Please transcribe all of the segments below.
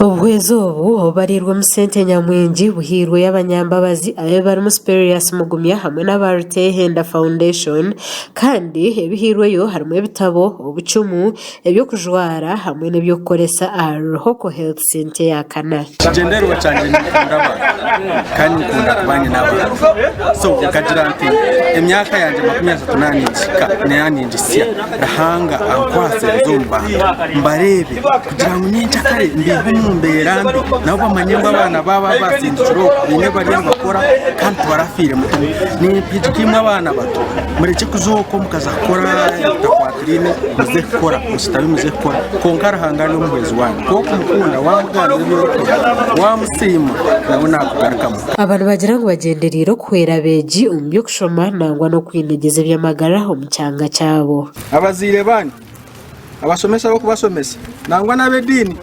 Obuhwezi obu obubariirwemu sente nyamwingi buhairweyo abanyambabazi abu barimu Sperius Mugumya hamwe n'aba Rutehenda Foundation kandi ebihairweyo harimu ebitabo, obucumu, eby'okujwara hamwe n'eby'okukoresa aha Ruhoko Health Centre eya Kana. Ekigyendererwa kyangye ninkunda abantu kandi nkunda kuba nyine abantu so nkagira nti emyaka yangye 30 naaningihika naaningihitsya Ruhanga ankwatse nze omu bantu mbareebe kugira ngu nyenkyakare mbaihe omu mbeera mbi nabo bamanye ngu abaana baabo abasindikire oku baine ebi bariyo nibakora kandi tibarafiire mutima. Nimpigika imwe abaana bato murekye kuza okwo mukaza kukora ebitakwatiraine muze kukora mushutame muze kukora kwonka Ruhanga ari omuhwezi waanyu ku orikumukunda waamugambira ebi orikukora waamusiima nawe naakugarukamu. Aba nibagira ngu bagyendereire okuhwera abeegi omu by'okushoma nangwa n'okwinegyeza eby'amagara omu kyanga kyabo. Abazaire baanyu, abashomesa ab'okubashomesa, nangwa n'ab'ediini,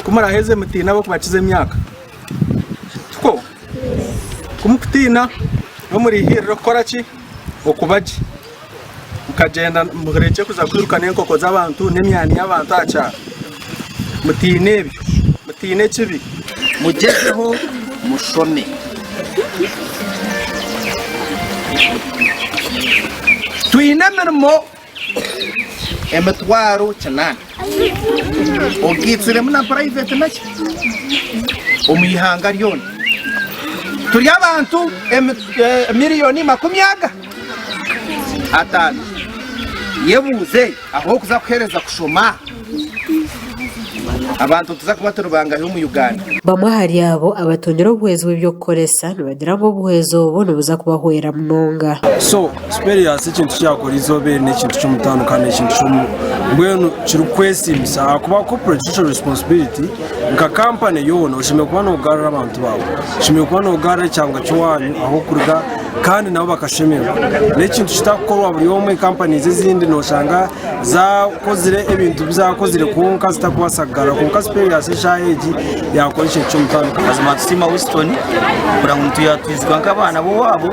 ku muraaheze mutiine ab'okubakiza emyaka. Tikwo? Ku mukutiina, nimwo murihiirira okukora ki? Okuba gye. Mukagyenda murekye kuza kwiruka n'enkoko z'abantu n'emyani y'abantu aha kyaro. Mutiine ebyo, mutiine ekibi. Mugyezeho mushome. Twine emirimo 800,000 ogaitsiremu na purayiveti naki omu ihanga ryona. Turi abantu miriyoni 50. Yebuuze ahu orikuza kuheereza kushoma. Abantu nituza kuba turi bangahi omu Uganda? Bamwe ahari abo abatungire obuhwezi bw'eby'okukoresa nibagira ngu obuhwezi obu nibuza kubahwera munonga. So Sperius ekintu eki yakora eizooba eri n'ekintu ky'omutaano kandi n'ekintu ky'omu mbwenu kirikwesiimisa ahakuba corporate social responsibility nka kampani yoona oshemereire kuba noogarura abantu baawe, oshemereire kuba noogarura ekyanga ky'owaanyu ahu orikuruga kandi nabo bakashemererwa. N'ekintu kitakukorwa buri omwe companies ezindi nooshanga zakozire ebintu bi zakozire kwonka zitakubaasa kugarura kwonka Sperius eshaaha egi yakora ekintu ky'omutaano. Mazima nitusiima Winston kureba ngu nitwijuka nk'abaana b'owaabo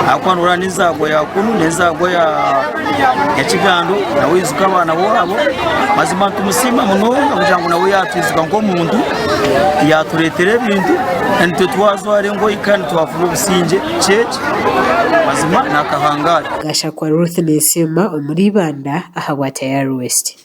ahakuba noreeba n'enzaarwa ya kunu n'enzaarwa ya Kigando nawe aijuka abaana b'owaabo mazima nitumusiima munonga kugira ngu nawe yatwijuka nk'omuntu yatureetera ebintu naitwe twajwara engoyi kandi twafuna obusingye kyekyo mazima nakahangare. Gashakwa Ruth Ninsiima omuri Ibanda ahabwa Tayari West.